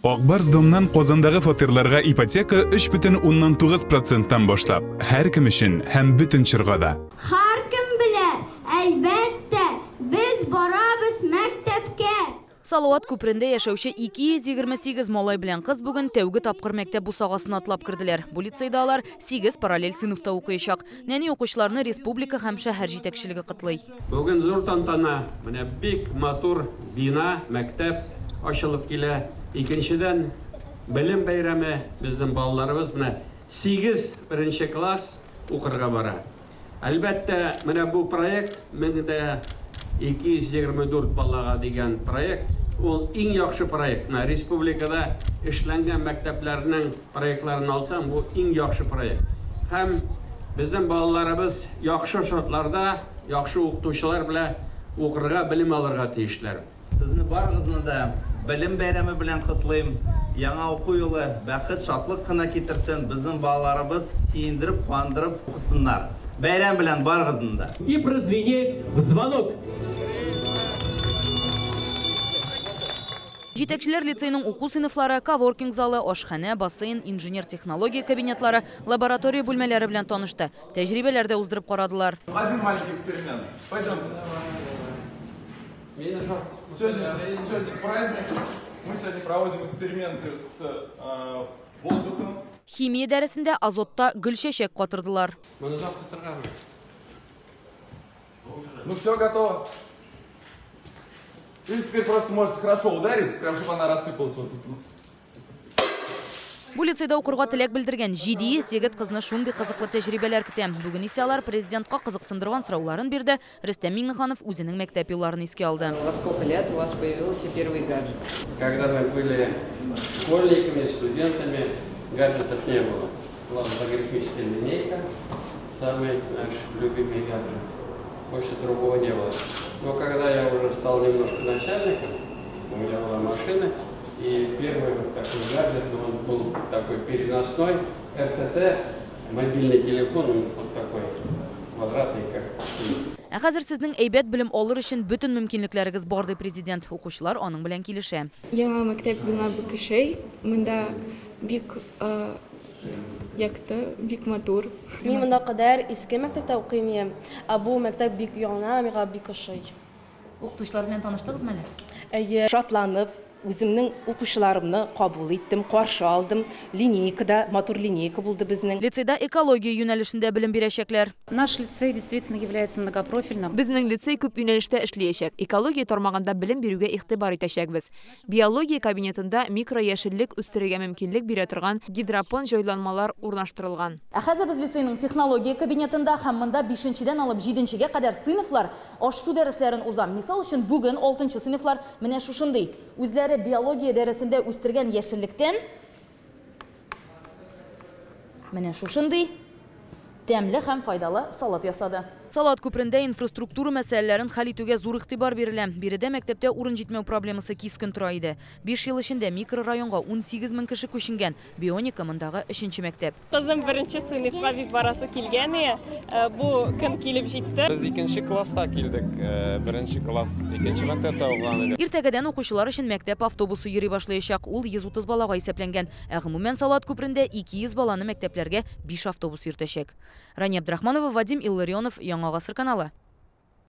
Ак Барс Домнан Казандагы фатирларга ипотека 3,9 проценттан башлап, һәркем өчен һәм бөтен чорга да. Һәркем белә, әлбәттә, без барабыз мәктәпкә. Салават күперендә яшәүче 228 малай белән кыз бүген тәүге тапкыр мәктәп бусагасын атлап керделәр. Бу лицейда алар 8 параллель сыйныфта укыячак. Нәни укучыларны республика һәм шәһәр җитәкчелеге котлый. Бүген зур тантана, менә бик матур бина, мәктәп ачылып килә. Икенчедән, белем бәйрәме, безнең балаларыбыз менә 8 беренче класс укырга бара. Әлбәттә, менә бу проект 1224 балага дигән проект, ул иң яхшы проект. Менә республикада эшләнгән мәктәпләрнең проектларын алсаң, бу иң яхшы проект. Һәм безнең балаларыбыз яхшы шартларда, яхшы укытучылар белән укырга, белем алырга тиешләр. Сезне барыгызны да белем бәйрәме белән котлыйм. Яңа уку юлы бәхет, шатлык кына китерсен. Безнең балаларыбыз сөендереп, куандырып укысыннар. Бәйрәм белән барыгызны да. И прозвенеть в звонок. Җитәкчеләр лицейның уку сыйныфлары, коворкинг залы, ашханә, бассейн, инженер-технология кабинетлары, лаборатория бүлмәләре белән танышты. Тәҗрибәләр дә уздырып карадылар. Один маленький эксперимент. Пойдемте. Сегодня праздник. Мы сегодня проводим эксперименты с воздухом. Химия дәресендә азотта гөлчәчәк катырдылар. Ну все готово. И теперь просто можете хорошо ударить, прям чтобы она рассыпалась вот тут. Бу лицейда укырга теләк белдергән 700 егет кызны шундый кызыклы тәҗрибәләр көтә. Бүген исә алар президентка кызыксындырган сорауларын бирде. Рөстәм Миңнеханов үзенең мәктәп елларын искә алды. Во сколько лет у вас появился первый гаджет? Когда мы были школьниками, студентами, гаджетов не было. Была логарифмическая линейка, самый наш любимый гаджет. Больше другого не было. Но когда я уже стал немножко начальником, у меня была машина, и первый вот такой гаджет, он был такой переносной, РТТ, мобильный телефон, он вот такой квадратный, как. Ә хәзер сезнең әйбәт белем алыр өчен бөтен мөмкинлекләрегез бар, ди президент. Укучылар аның белән килешә. Яңа мәктәп миңа бик ошый. Монда бик якты, бик матур. Мин монда кадәр иске мәктәптә укыйм. Ә бу мәктәп бик яңа, миңа бик ошый. Укытучылар белән таныштыгызмы әле? Әйе, шатланып, үземнең укучыларымны кабул иттем, каршы алдым. Линейкада, матур линейка булды безнең. Лицейда экология юнәлешендә белем бирәчәкләр. Наш лицей действительно является многопрофильным. Безнең лицей күп юнәлештә эшләячәк. Экология тармагында белем бирүгә игътибар итәчәкбез. Биология кабинетында микрояшеллек үстерергә мөмкинлек бирә торган гидропон җайланмалар урнаштырылган. Ә хәзер без лицейның технология кабинетында һәм монда 5-дән алып 7-гә кадәр сыйныфлар аш-су дәресләрен уза. Мисал өчен, бүген 6-нчы сыйныфлар менә шушындый. Үзләре биология дәресендә үстергән яшеллектән менә шушындый тәмле һәм файдалы салат ясады. Салат күперендә инфраструктура мәсьәләләрен хәл итүгә зур игътибар бирелә. Биредә мәктәптә урын җитмәү проблемасы кискен тора иде. 5 ел эчендә микрорайонга 18 мең кеше күченгән. Бионика мондагы 3-нче мәктәп. Кызым 1-нче сыйныфка бик барасы килгән иде. Бу көн килеп җитте. Без 2-нче класска килдек. 1-нче класс 2-нче мәктәптә укыган идек. Иртәгәдән укучылар өчен мәктәп автобусы йөри башлаячак. Ул 130 балага исәпләнгән. Ә гомумән Салават күперендә 200 баланы мәктәпләргә 5 автобус йөртәчәк. Рания Абдрахманова, Вадим Илларионов, Яңа Гасыр каналы.